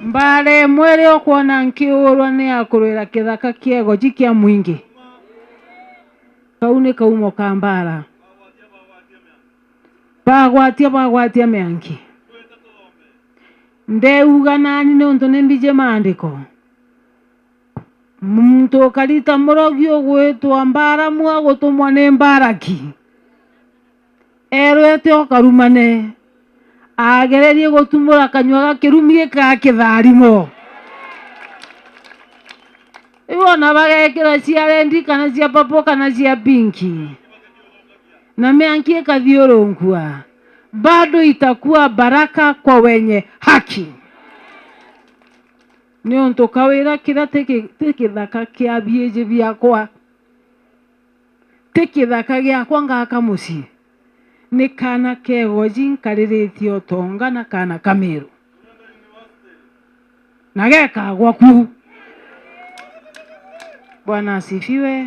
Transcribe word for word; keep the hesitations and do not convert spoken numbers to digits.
Mbaara imwe iria ukwona nkiurwa ni ya kurwira kithaka kia igoji kia mwingi. Kau ni kaumo ka mbaara. Bagwatia, bagwatia mianki. Ndeuga nani niuntu ni mbiji maandiko. Muntu ukarita murogi ugwitwa Mbaramu agutumwa ni Mbaraki. Eerwe ati o karumane, aagererie gutumura kanyua ga kirumi gikaa kitharimo. Riu ona bagekira cia rendi kana cia papo kana cia pinki, na mianki ikathiurunkua, bado itakuwa baraka kwa wenye haki. Niuntu kawira kiria ti ki-, ti kithaka kia biiji biakwa, ti kithaka giakwa ngaka mucii, ni kaana ka igoji nkariritie utonga na kaana ka Miru. Na gekagwa ku. Bwana asifiwe.